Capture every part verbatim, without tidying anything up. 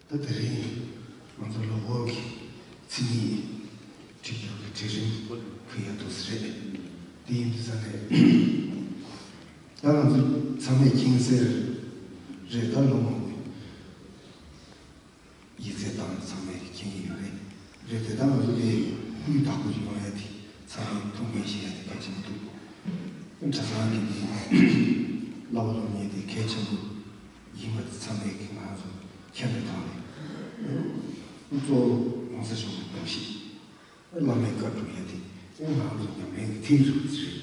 ད་དེ་རིང་ང་ཚོ་ལོ་འཁོར་གྱི་མཚན་ཉིད་བྲིས་རྒྱུ་གི་གྲལ་རིམ་ཁུལ་ཡ་འདུག་ས་རེད། དེ་ཡིན་དུས་ཙང་ནས་ད་ང་ཚོ་ཚང་མས་མཁྱེན་གསལ་རེད། ད་ལོ་མང་པོའི་ཡིག་ཚད་བཏང་ནས་ཚང་མས་མཁྱེན་གྱི་ཡོད་རེད། རེད་དེ་ད་ང་ཚོ་དེ་སྤུས་དག་པོ་ཡོང་ཡ་དེ་ཚང་མས་ཐུགས་འགན་བཞེས་ཡ་དེ་གལ་ཆེན་པོ་འདུག་གྲྭ་ཚང་གི་དེ་བསླབ་པ་སློབ་གཉེར་དེ་གལ་ཆེན་པོ་ཡིན་པ་དེ་ཚང་མས་ང་ཚོ་མཁྱེན་པའི་ཐོག་ནས་གཙོ་བོ་༸གོང་ས་མཆོག་གི་དགོངས་གཞི། བླ་མའི་བཀའ་སྒྲུབ་ཡ་དེ་ཨེ་ང་ཚོ་ཉམས་ལེན་གྱི་མཐིལ་རུ་ཟེར།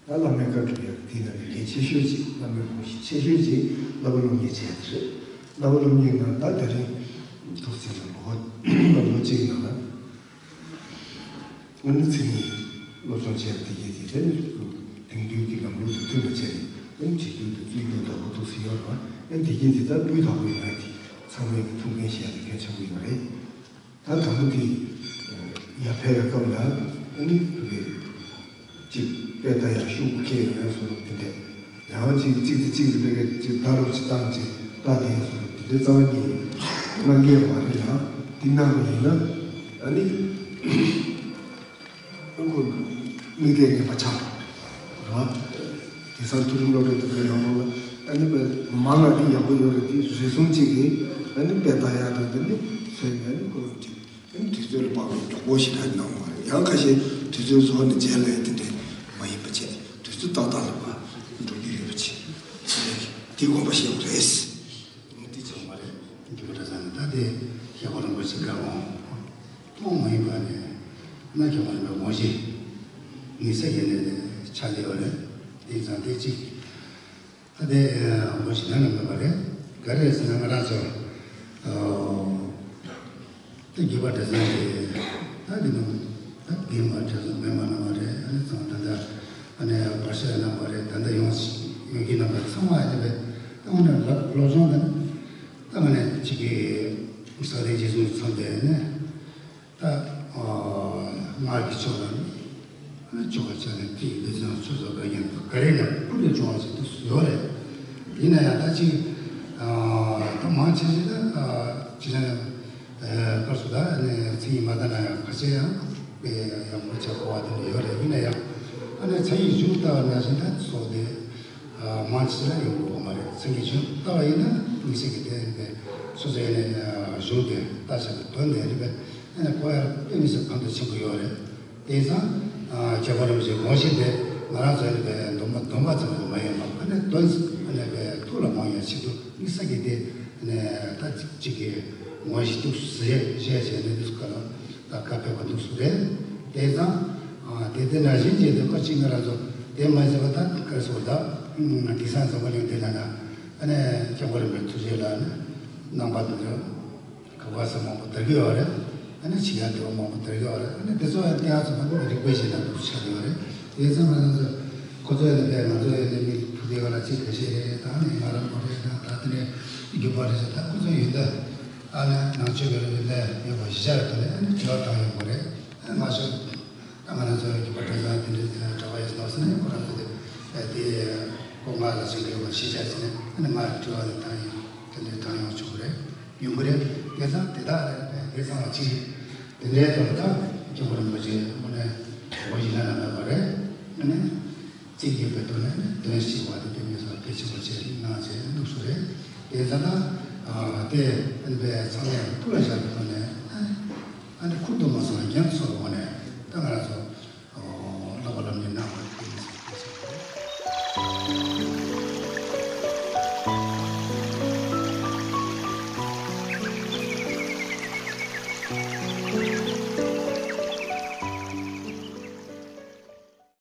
ད་བླ་མའི་བཀའ་སྒྲུབ་ཡ་དེ་ནང་ནས་གལ་ཆེ་ཤོས་ཅིག་བླ་མའི་དགོངས་གཞི་ཆེ་ཤོས་ཅིག་བསླབ་པ་སློབ་གཉེར་བྱས་ཏེ་རེད། བསླབ་པ་སློབ་གཉེར་ནང་ད་དེ་རིང་ཐུགས་སྲས་ལ་ལོ་ལོ་གཅིག་ནང་ལ་ཨ་ནི་མཚན་ཉིད་སློབ་སྦྱོང་བྱས་པ་དེ་གས་དེ་ཨ་ནི་དེང་དུས་ཀྱི་ལམ་ལུགས་དང་མཐུན་པ་བྱས་ནས་ཨ་ནི་བྱེད་རྒྱུ་དང་བཙུགས་རྒྱུ་འདྲ་པོ་ཐུགས་སྲས་ཡོད་རེད་བ། ཨ་ནི་དེ་གས་དེ་ད་སྤུས་དག་པོ་ཡོང་ཡ་དེ་ཚང་མས་ཀྱི་ཐུགས་འགན་བཞེས་ཡ་དེ་གལ་ཆེན་པོ་ཡོད་རེད། ད་དང་པོ་དེ་ཡར་ཕེབས་པའི་སྐབས་ལ་ཨ་ནི་དེ་གཅིག་དཔེ་ལྟ་ཡག་ཤོག་བུ་འཁྱེར་ཡོང་ཡ་བཟོ་འདྲ་དེ་འདྲས། ཡང་གཅིག་གཅིག་དེ་གཅིག་དེ་དཔེ་གཅིག་ལྟ་རོགས་གཅིག་བཏང་གཅིག་ལྟ་དེ་བཟོ་འདྲ་དེ་འདྲས་རྩ་བ་ཉིད་ནས་གནང་གི་ཡོད་མ་རེད། ཡང་དེ་གནང་བ་ཡིན་ན་ཨ་ནི། ཨ་ཁོ་དམིགས་གཏད་ངེས་པ་ཆགས་རེད་བ། དེང་སང་མཐོ་རིམ་སློབ་གྲྭ་དེ་ཚོའི་ནང་ལོགས་ལ་ཨ་ནི་དཔེ་མང་ང་དེ་ཡག་པོ་ཡོད་རེད། དེ་རེ་ཟུང་གཅིག་གིས་ཨ་ནི་དཔེ་ལྟ་ཡག་དང་དེ་ནི་བཟོས་ནས་ཨ་ནི་ཁོ་ཅིག་ཨ་ནི་དུས་ཚོད་ལ་དཔག་པའི་མགྱོགས་པོ་ཞིག་ད་གནང་བ་རེད། ཡང་ཁ་ཤས་དུས་ཚོད་རྫོགས་ནས་མཇལ་བའི་དེ་འདྲས་མ་ཡིན་པ་བྱས་དུས་ཚོད་ཏག་ཏག་ལ་ཕར་འགྲོ་རྒྱུ་ཡོད་པ་བྱས་དེ་དགོངས་པ་བཞེས་དགོས་རེད། དེ་ཆགས་མ་རེད། རྒྱུ་པ་གྲྭ་ཚང་ནས་ད་དེ་ཞེ་པོ་རིན་པོ་ཆེ་བཀའ་དགོངས་མཐོང་མ་ཡིན་པ་ནས་ན་ཞེ་པོ་རིན་པོ་དགོངས་གཞི་ངེས་གསལ་གྱི་གནས་ནས་ཆགས་བསྡད་པ་རེད། དེ་ཙང་དེ་གཅིག་ད་དེ་དགོངས་གཞི་ད་ནི་མེད་པ་རེད། ག་རེ་ཟེར་ན་ང་རང་ཚོ་ཨོ། ད་རྒྱུད་པ་གྲྭ་ཚང་གི་ད་འདི་ནང་ད་རྒན་པ་གྲྭ་ཚང་མེད་པ་གནང་བ་རེད། ཨ་ནི་ཚང་ད་ལྟ་ཨ་ནི་བར་ཆད་གནང་བ་རེད། ད་ལྟ་ཡོང་ཡོང་གི་རྣམ་པ་ཚང་མ་ཨ་ནི་བས་ད་ཨ་ནི་སློབ་སྦྱོང་དང་ད་ཨ་ནི་གཅིག་གི་ས་ལེ་རྗེས་བཟུང་མཚམས་དེ་ནས་ད་སྔར་གྱི་ཕྱོགས་ལ་ནི་ཆོ་ག་བྱས་ནས་དེ་ཡི་ལེ་ཚན་ཆུ་ཚོད་འགའ་ཡན་ག་རེ་ཡང་ཁུར་ནས་བྱུང་བ་ཞིག་ཏུ་ཡོད་རེད། ཡིན་ན་ཡང་ད་ཅིག་ད་མང་ཆེ་ཤོས་ད་ཅི་ལ་ཡང་སྐབས་སུ་ད་ནས་མཚན་ཉིད་མ་ལྟ་ན་ཡང་ཁ་ཆེ་ཡང་དཔེ་ཡག་པོ་བྱ་དགོས་པ་དེ་འདྲ་ཡོད་རེད། ཡིན་ན་ཡང་ཨ་ནི་མཚན་ཉིད་གཞུང་ལྟ་བ་ནང་བཞིན་ད་སོགས་དེ་མང་ཆེ་ལ་ཡོང་དགོས་པ་མ་རེད། མཚན་ཉིད་གཞུང་ལྟ་བ་ཡིན་ན་དམིགས་བསལ་གྱི་དེ་རིགས་པའི་སོ་སོ་ཡིན་ན་གཞུང་དེ་ལྟ་བྱ་དེ་དོན་དེ་རིགས་པའི་ཨ་ནི་གོ་ཡ་དཔེ་མི་སྲིད་ཕན་ཐོགས་ཆེན་པོ་ཡོད་རེད། དེང་སང་ཁྱད་པར་རིན་པོ་ཆེའི་དགོངས་གཞི་དེ་ང་རང་ཚོའི་སྡོམ་པ་སྡོམ་པ་ཙམ་དུ་མ་ཡིན་པར་ཨ་ནི་དོན་ཨ་ནི་ཐུགས་ལ་མང་ཡང་ཆེད་དུ་དམིགས་བསལ་གྱི་དེ་ད་གཅིག་གི་དགོངས་གཞི་འདུག་ཟེར་བཤད་བྱས་ནས་འདུག་ག་ལ་ད་བཀའ་ཕེབས་པ་འདུག་སུ་རེད། དེང་སང་དེ་དེ་ནང་བཞིན་བྱས་ཏེ་ཁོ་གཅིག་ང་རང་ཚོ་དེ་མ་ཟད་པ་ད་ག་རེ་ཟེར་ད་དེང་སང་འཛམ་བུ་གླིང་འདི་ན་ན་ཨ་ནི་སྐྱབས་མགོན་རིན་པོ་ཆེ་ཐུགས་རྗེ་ལ་ནི་རྣམ་པ་འདི་ཚོ། ག་བ་ས་མང་པོ་དར་གྱི་ཡོད་རེད། ཨ་ནི་ཕྱི་རྒྱལ་དུ་མང་པོ་དར་གྱི་ཡོད་རེད། ཨ་ནི་དེ་ཚོ་ཡང་ཏེ་ཨ་ཚོ་ང་ཚོ་རིག་པའི་ཞེན་ཁྲ་འདུག་ཆགས་ཡོད་རེད། དེ་ཚོ་ང་ཚོ་ཁོ་ཚོ་ཡང་ནི་ང་ཚོ་ཡང་ནི་མི་ཕུ་དེ་བ་ལ་ཅིག་ག་ཤེས་རེད། ད་ནི་ང་རང་མོ་རེད། ད་ད་དེ་ནས་རྒྱུ་པ་རེད། ད་ཁོ་ཚོ་ཡིན་ད་ཨ་ནི་ནང་ཆོས་ཀྱི་རིག་པའི་ལས་ཡོད་པ་གཞི་ཆགས་རེད། ད་ནི་ཨ་ནི་དྲི་བ་བཏང་ཡོད་པ་རེད། ཨ་ནི་མ་ཤོད། ད་ང་རང་ཚོ་རྒྱུད་པ་གྲྭ་ཚང་དེ་འདྲའི་གྲྭ་པ་ཡོད་སོང་ཟེར་ནས་ཁོ་རང་ཚོ་དེ་དེ་ཁོ་ང་ལ་སེམས་ཁྲལ་བ་ཤེས་བྱ་ཟེར་ནས་ཨ་ནི་ང་དྲི་བ་དེ་བཏང་ཡོང་དེ་འདྲའི་བཏང་ཡོང་ཆོག་གི་རེད། ཡོང་གི་རེད། དེ་ཙང་དེ་དག་རེད་པས། དེ་ཙང་བ་ཅི་དེ་འདྲའི་དོན་དག་སྐྱབས་མགོན་རིན་པོ་ཆེ་དངོས་གནས་དགོངས་གཞི་ལ་ན་མེད་པ་རེད། ཨ་ནི་གཅིག་ཡོད་པའི་དོན་ནས་དོན་ཞིག་བ་དེ་དཔེ་མི་སྲིད་པ་གལ་ཆེན་པོ་བྱས་གནང་བྱས་འདུག་སུ་རེད། དེ་ཙང་ད་དེ་ཨ་ནི་པའི་ཚང་མས་ཐུགས་ལ་བཞག་པའི་ཐོག་ནས། ཨ་ནི་ཁུར་དུ་མ་སོང་ན་རྒྱ་མཚོ་